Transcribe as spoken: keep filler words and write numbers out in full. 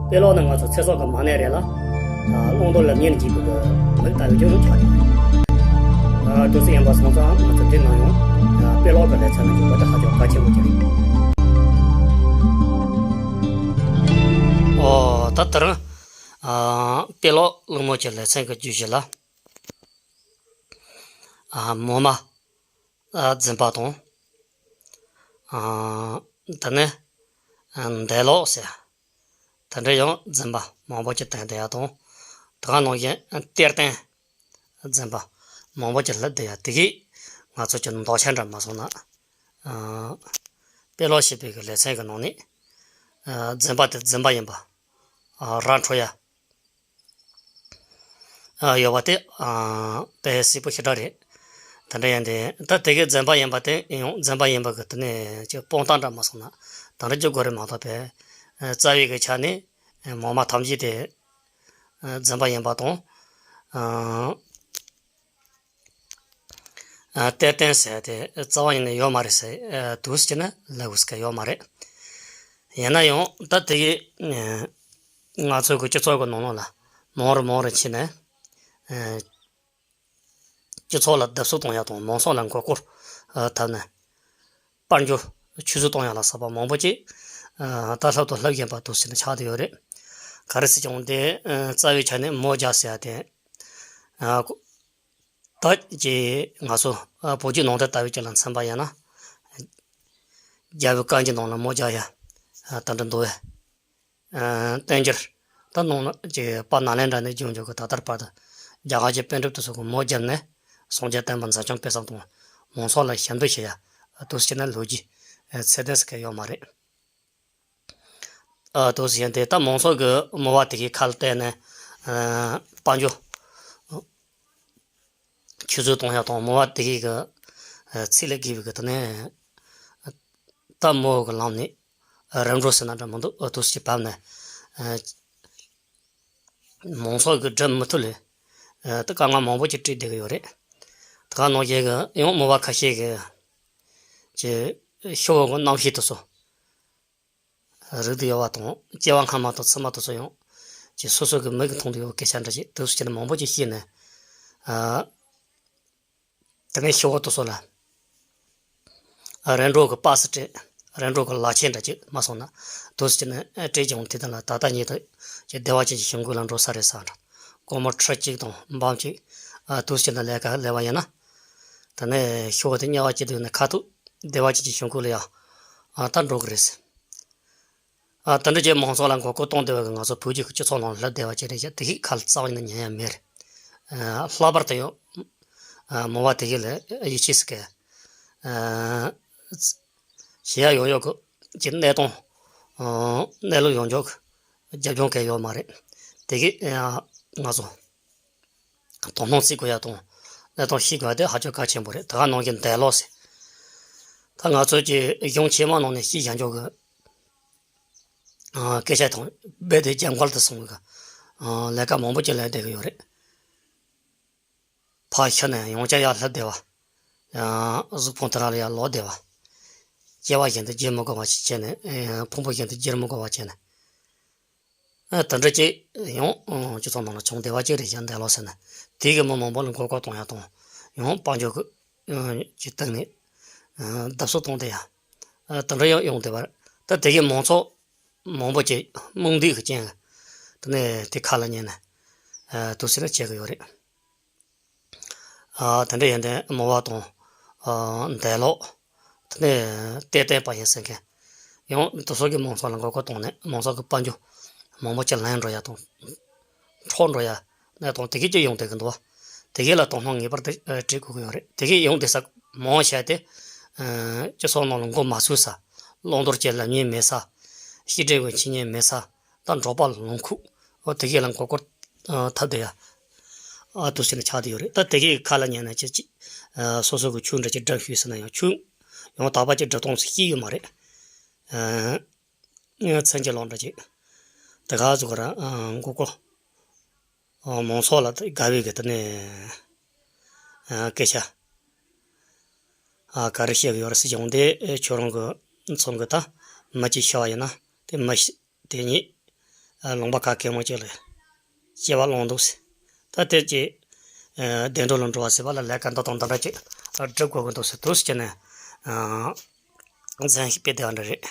དཔེ་ཀློག་ནི་ང་ཚོ་ཚེ་སྲོག་གི་མ་ཎི་རེད་ལ། ཨ། བླང་དོར་ལབ་ཉན་གྱི་གི་མིག་ལྟ་བུ་ཅིག་ཆགས་ཡོད། ཨ། དུས་ཚོད་ཡིན་པ་སོང་ཙང་ང་ཚོ་འདི་ནང་ཡང་། ཨ། དཔེ་ཀློག་གི་ལེ་ཚན་ནང་འཇུག་པ་དེ་ཧ་ཅང་གལ་ཆེན་པོ་ཅིག་རེད། ཨོ། ད་ལྟར། ཨ། དཔེ་ཀློག་གླེང་མོལ་གྱི་ལེ་ཚན་གྱི་བརྗོད་གཞི་ལ། ཨ། མོ་མ། ཨ། འཛིན་པ་དང་། ཨ། དེ་ནས། ཨ། འདས་ལོག་ཟེར། དེ་འདྲ་ཡང་འཛིན་པ་མང་པོ་ཅིག་བསྟན་བསྡད་ཡ་དང་། དེ་ག་ནང་བཞིན་གཏེར་སྟོན་འཛིན་པ་མང་པོ་ཅིག་སླེབས་བསྡད་ཡ་དེ་གིས་ང་ཚོ་ཀྱི་འདོགས་ཆ་འདྲ་མ་སོང་ན། ཨ། དཔེ་ཀློག་ཞེས་པའི་གི་ལེ་ཚན་གི་ནང་ནས། ཨ། འཛིན་པ་དེ་འཛིན་པ་ཡིན་པ། ཨ། ར་འཕྲོད་ཡ། ཨ། ཡོད་པ་དེ། ཨ། དཔེ་གསལ་པོ་ཞེ་དྲག་རེད། དེ་འདྲ་ཡིན་དེ། ད་དེ་གའི་འཛིན་པ་ཡིན་པ་དེ་ཡང་འཛིན་པ་ཡིན་པ་གི་དེ་ནས་ཀྱི་དཔང་རྟགས་འདྲ་མ་སོང་ན་དེ་འདྲ་བརྗོད་དགོས་རེད་མ་གཏོགས་པས། ཨ། རྩ་བའི་གི་ཆ་ནས་མོ་མ་ཐམས་ཅད་དེ། ཨ། འཛིན་པ་ཡིན་པ་དང་། ཨ། ཨ། གཏེར་སྟོན་ཟེར་དེ་རྩ་བ་ཉིད་ནས་ཡོད་མ་རེད་ཟེར། ཨ། འདུག་ཟེར་ན་ལབ་དགོས་ཀྱི་ཡོད་མ་རེད། ཡིན་ན་ཡང་ད་དེ་གི། ཨ། ང་ཚོ་གི་སྤྱི་ཚོགས་ཀྱི་ནང་ལོགས་ལ་མང་རུ་མང་རུ་ཕྱིན་ནས། ཨ། སྤྱི་ཚོགས་ལ་བརྡབ་གསིག་གཏོང་ཡ་དང་མང་ཚོགས་ལ་མགོ་སྐོར། ཨ། བཏབ་ནས། དཔལ་འབྱོར་ཆུད་ཟོས་གཏོང་ཡ་ལ་སོགས་པ་མང་པོ་ཅིག་ཨ། ད་ལྷབ་ཏུ་ལྷབ་བཞིན་པ་འདུག་ཟེར་ནས་ཆགས་བསྡད་ཡོད་རེད། ག་རེ་ཟེར་ཀྱང་དེ། ཨ། རྩ་བའི་ཆ་ནས་མོ་རྒྱག་ཟེར་ཡ་དེ། ཨ། ད་ཀྱི་ང་ཚོ། ཨ། བོད་བརྒྱུད་ནང་བསྟན་ལྟ་བུ་ཅིག་ལ་མཚོན་པ་ཡིན་ན། རྒྱལ་པོའི་བཀའ་འགྱུར་ནང་ལ་མོ་རྒྱག་ཡ། ཨ། ད་འདྲ་འདུག་བས། ཨ། བསྟན་འགྱུར། ད་ནང་ལ་ཀྱི་དཔལ་ནཱ་ལེནྡྲ་ནས་བྱུང་བྱུང་གི་ད་ལྟར་བར་དུ་རྒྱ་གར་གྱི་པཎ་གྲུབ་དེ་ཚོ་གི་མོ་བརྒྱབ་ནས་སངས་རྒྱས་བསྟན་པ་འཛིན་སྐྱོང་སྤེལ་གསུམ་དང་མང་ཚོགས་ལ་ཞབས་འདེགས་ཞུ་ཡ། ཨ། འདུག་ཟེར་ན་ལོ་རྒྱུས། ཨ། ཚད་ལྡན་ཟེར་མཁན་ཡོད་མ་རེད། ཨ། འདུག་ཟེར་ཡ་དེ་ད་མང་ཚོགས་ཀྱི་མོ་བ་དེ་གའི་ཁ་ལ་བལྟས་ནས། ཨ། དཔལ་འབྱོར་ཆུད་ཟོས་གཏོང་ཡ་དང་མོ་བ་དེ་གའི་གི། ཨ། ཚིག་ལས་བརྒལ་བའི་གི་དེ་ནས་ད་མོ་གི་ལམ་ནས། ཨ། རིམ་གྲོ་ཟེར་ན་འདྲ་མི་འདུག་ཨ། འདུག་ཟེར་བབས་ནས། ཨ། མང་ཚོགས་ཀྱི་སྒྲུབ་མི་ཐུབ་ལས། ཨ། ད་དཀའ་ངལ་མང་པོ་ཅིག་འཕྲད་བསྡད་ཀྱི་ཡོད་རེད། དེ་ག་ནང་བཞིན་གྱི་ཡང་མོ་བ་ཁ་ཤས་ཀྱི་ཀྱི་ཤོ་བོ་གི་རྣམ་ཤེས་དེ་ཚོ་རིག་ཏུ་ཡོད་པ་དང་སྐྱེ་བ་སྔ་མ་དང་ཕྱི་མ་དེ་ཚོ་ཡང་ཀྱི་སོ་སོ་གི་མིག་གིས་མཐོང་དུ་ཡོད་པའི་སྐད་ཆ་འདྲ་ཅིག་འདུག་ཟེར་ནས་མང་པོ་ཅིག་བཤད་ནས། ཨ། དེ་ནས་ཤོ་བོ་དེ་ཚོ་ལ། ཨ། རིམ་གྲོ་གི་པ་སེ་སྤྲད། རིམ་གྲོ་གི་ལག་ཁྱེར་འདྲ་ཅིག་མ་སོང་ན། འདུག་ཟེར་ནས་སྤྲད་ཀྱང་དེ་དག་ལ་ད་ལྟ་ཉིད་དུ་ཀྱི་བདེ་བ་ཅན་གྱི་ཞིང་ཁམས་ལ་འགྲོ་ས་རེད་ཟེར་འདྲ། སྒོར་མོ་ཁྲི་གཅིག་དང་འབུམ་གཅིག་ཨ། འདུག་ཟེར་ནས་ལས་ཀ་ལས་པ་ཡིན་ན། དེ་ནས་ཤོ་བོ་དེ་དམྱལ་བ་སྐྱིད་སྡུག་ནས་ཁ་ཐུག་བདེ་བ་ཅན་གྱི་ཞིང་ཁམས་ལ་ཡང་། ཨ། ད་འགྲོ་གི་རེད་ཟེར། ཨ། དེ་འདྲ་ཅིག་མང་ཚོགས་ལ་མགོ་སྐོར་གཏོང་བསྡད་པ་གི་ང་ཚོ་བོད་བརྒྱུད་ཀྱི་སྤྱི་ཚོགས་ནང་ལ་སླེབས་བསྡད་པ་ཅིག་རེད་ཤག་དེ་གི་ཁ་ལ་རྩ་བ་ནས་ཉན་ཡ་མེད་རེད། ཨ། ལྷག་པར་དུ་ཡང་། ཨ། མོ་བ་དེ་གི་ལ་ཡིད་ཆེས་ཟེར་མཁན། ཨ། ཞེ་ཡ་ཡོང་ཡོད་གི་ཀྱི་གནས་སྟངས། ཨ། གནས་ལུགས་ཡོངས་རྫོགས་ཀྱི་རྒྱབ་ལྗོངས་གང་ཡང་ཡོད་མ་རེད། དེ་གི། ཨ། ང་ཚོ་དོ་སྣང་བྱེད་དགོས་ཡ་དང་གནས་སྟངས་ཤེས་དགོས་ཡ་དེ་ཧ་ཅང་གལ་ཆེན་པོ་རེད། དེ་ག་ནང་བཞིན་འདས་ལོག་ཟེར། ད་ང་ཚོ་ཀྱི་གཞུང་ཆེན་མོ་ནང་ནས་ཤེས་བྱ་འཇོག་གི། ཨ། སྐད་ཆ་དང་རྦད་དེ་རྒྱབ་འགལ་དུ་སོང་གི། ཨ། ལས་ཀ་མང་པོ་ཅིག་ལས་བསྡད་ཀྱི་ཡོད་རེད། ཕར་ཤི་ནས་ཡང་བསྐྱར་ཡར་ལྷབ་བསྡད་པ། ཨ། གཟུགས་ཕུང་དེ་རང་ལ་ཡར་ལོག་བསྡད་པ། སྐྱེ་བ་གཞན་དུ་བསྐྱལ་མི་དགོས་པ་ཞིག་བྱས་ནས། ཨ། ཕུང་པོ་གཞན་དུ་བསྐྱལ་མི་དགོས་པ་བྱས་ནས། ཨ། དེ་འདྲ་ཅིག་ཡང་། ཨ། སྤྱི་ཚོགས་ནང་ལ་བྱུང་བསྡད་པ་ཅིག་རེད་ཤག་འདས་ལོག་ཟེར་ནས། དེ་གིས་མི་མང་པོ་ལ་མགོ་སྐོར་གཏོང་ཡ་དང་། ཡང་དཔལ་འབྱོར་གྱི། ཨ། ཀྱི་སྟེང་ནས། ཨ། བརྡབ་གསིག་གཏོང་བསྡད་ཡ། ཨ། དེ་འདྲ་ཡང་ཡོང་བསྡད་པ་རེད། ད་དེ་གིས་མང་ཚོགས་མང་པོ་ཅིག་རྨོངས་དད་ཀྱི་རྐྱེན་གྱིས། དེ་ནས་དེ་ཁ་ལ་ཉན་ནས། ཨ། འདུག་ཟེར་ནས་བྱེད་ཀྱི་ཡོད་རེད། ཨ། དེ་འདྲ་ཡིན་དུས་མོ་བ་དང་། ཨ། འདས་ལོག་དེ་ནས་གཏེར་སྟོན་པ་ཡིན་ཟེར་མཁན། ཡང་དེ་ཚོ་གིས་མང་ཚོགས་ལ་མགོ་སྐོར་བཏང་ནས་མང་ཚོགས་ཀྱི་དཔལ་འབྱོར་མང་པོ་ཅིག་ལེན་འགྲོ་ཡ་དང་། འཕྲོག་འགྲོ་ཡ་གནས་སྟངས་དེ་གས་ཅིག་ཡོང་བསྡད་ཀྱི་འདུག་བ། དེ་གས་ལ་དོ་སྣང་ངེས་པར་དུ། ཨ། བྱེད་དགོས་ཀྱི་ཡོད་རེད། དེ་གས་ཡོང་བསྡད་ས་མང་ཆེ་དེ། ཨ། སྤྱི་ཚོགས་ནང་ལ་མགོ་མ་ཚོས་ས། བླང་དོར་གྱི་ལབ་ཉན་མེད་ས། ཤེས་འདྲེ་གི་འཆད་ཉན་མེད་ས། ད་འབྲོག་པ་ལུང་ཁུག་འོ་དེ་གས་ལ་མགོ་སྐོར། ཨ། འཐབ་བསྡད་ཡ། ཨ། འདུག་ཟེར་ནས་ཆགས་བསྡད་ཡོད་རེད། ད་དེ་གས་ཁ་ལ་ཉན་ན་ཅི་ཅི། ཨ། སོ་སོ་གི་ཆོས་འདྲ་ཅིག་སྒྲུབ་ཤོག་ཟེར་ན་ཡང་ཆོས་ཡང་དག་པ་ཅིག་སྒྲུབ་སྟངས་སུ་ཤེས་ཡོད་མ་རེད། ཨ། མཚན་གྱི་ལོག་འདྲ་ཅིག་དེ་ག་ཟེར་དགོས་ར། ཨ། མགོ་སྐོར། ཨ། མང་ཚོགས་ལ་དགའ་བའི་གི་དེ་ནས། ཨ། སྐད་ཆ། ཨ། ག་རེ་བཤད་གི་ཡོད་རེད་ཟེར་བྱུང་དེ། ཨེ། ཁྱོད་རང་གི་མཚུངས་གི་ད་མི་གཅིག་ཤི་བ་ཡིན་ན་དེ་མི་ཤི་དེ་ཉིད། ལུང་པ་ག་གེ་མོ་ཅིག་ལ་སྐྱེ་བ་བླངས་འདུག་ཟེར། ད་དེ་ཅིག་བདེ་འགྲོ་ལ་འགྲོ་བ་ཟེར་བ་ལ་ལས་ཀ་འདི་དང་འདི་འདྲ་ཅིག་སྒྲུབ་དགོས་ཀྱི་འདུག་ཟེར་འདུག་ཟེར་བྱས་ནས། མཚན་ཞིག་དཔེ་བདེ་བ་འདྲ་རེད།